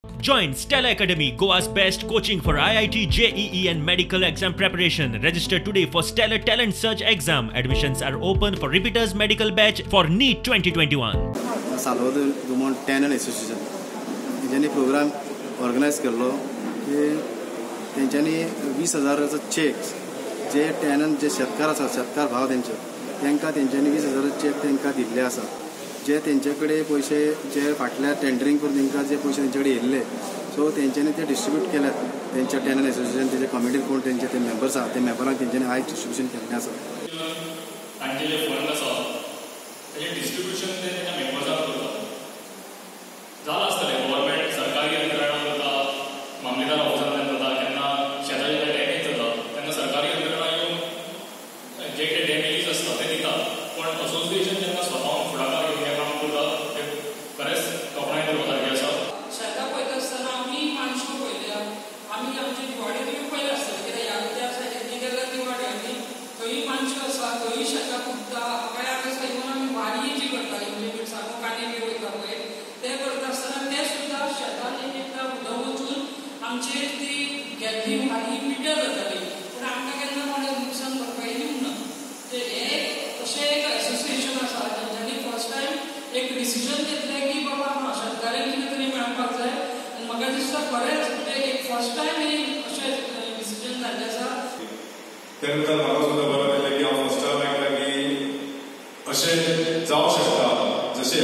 Join Stella Academy, Goa's best coaching for IIT, JEE and medical exam preparation. Register today for Stellar Talent Search exam. Admissions are open for repeaters medical batch for NEET 2021. Salvador Dumont tenant association तेंच्यांनी programme organise केल्लो की तेंच्यांनी 20,000 check जे tenant जे शेतकार आसा, शेतकार भाव तेंचे, तांकां तेंच्यांनी 20,000 चेक तांकां दिल्ले आसा. जे तेंचे कडेन पयशे जे फाटल्या टेंडरींग करून तांकां जे पयशे तेंचे कडेन येयल्ले, सो तेंच्यांनी ते डिस्ट्रिब्यूट केल्यात. तेंच्या टेनंट एसोसिएशन तेंच्या कमिटीन कोण तेंचे ते मेंबर्स आसा, ते मेंबरांक तेंच्यांनी आयज डिस्ट्रिब्युशन केल्लें आसा. तांचे जे फंड आसा तेजें डिस्ट्रिब्युशन ते तेंच्या मेंबर्सांक करता. जालां आसतलें, गव्हर्मेंट सरकारी यंत्रणा करता, मामलेदार ऑफिसांतल्यान जाता, केन्ना शेताचे जे डॅमेज जाता तेन्ना सरकारी यंत्रणा येवन जे कितें डॅमेजीस आसता ते दिता. पण असोसिएशन जेन्ना स्वताहून फुडाकार घेवन हें काम करता तें खरेंच तोखणाय करपा सारकें आसा. शेतां पळयता आसतना आमी मानश्यो पळयल्या, आमी आमचे दिवाडे तुमी पळयले आसतले, कित्याक ह्या त्या सायडीन गेल्यार दिवाडे आनी थंय मानश्यो आसा, थंय शेतां पुजता. वेळार आसा इवन आमी वारी जी करताली, म्हणजे मिरसांगो कांदे बी वयता पळय, ते करता आसतना ते सुद्दां शेतान एक एकदां उदक वचून आमचेर ती गेल्ली वारी पिड्ड्यार जाताली. पूण आमकां केन्ना कोणें नुकसान भरपाई दिवंक ना. ते हें अशें एक एसोसिएशन आसा जेंच्यांनी फर्स्ट टायम एक डिसिजन घेतलें की बाबा हां शेतकाऱ्यांक कितें तरी मेळपाक जाय. आनी म्हाका दिसता खरेंच म्हणजे एक फर्स्ट टायम हें अशें डिसिजन जाल्लें आसा. त्या नंतर म्हाका सुद्दां बरें लागलें की हांव फर्स्ट टायम आयकलां की अशें जावंक शकता, जशें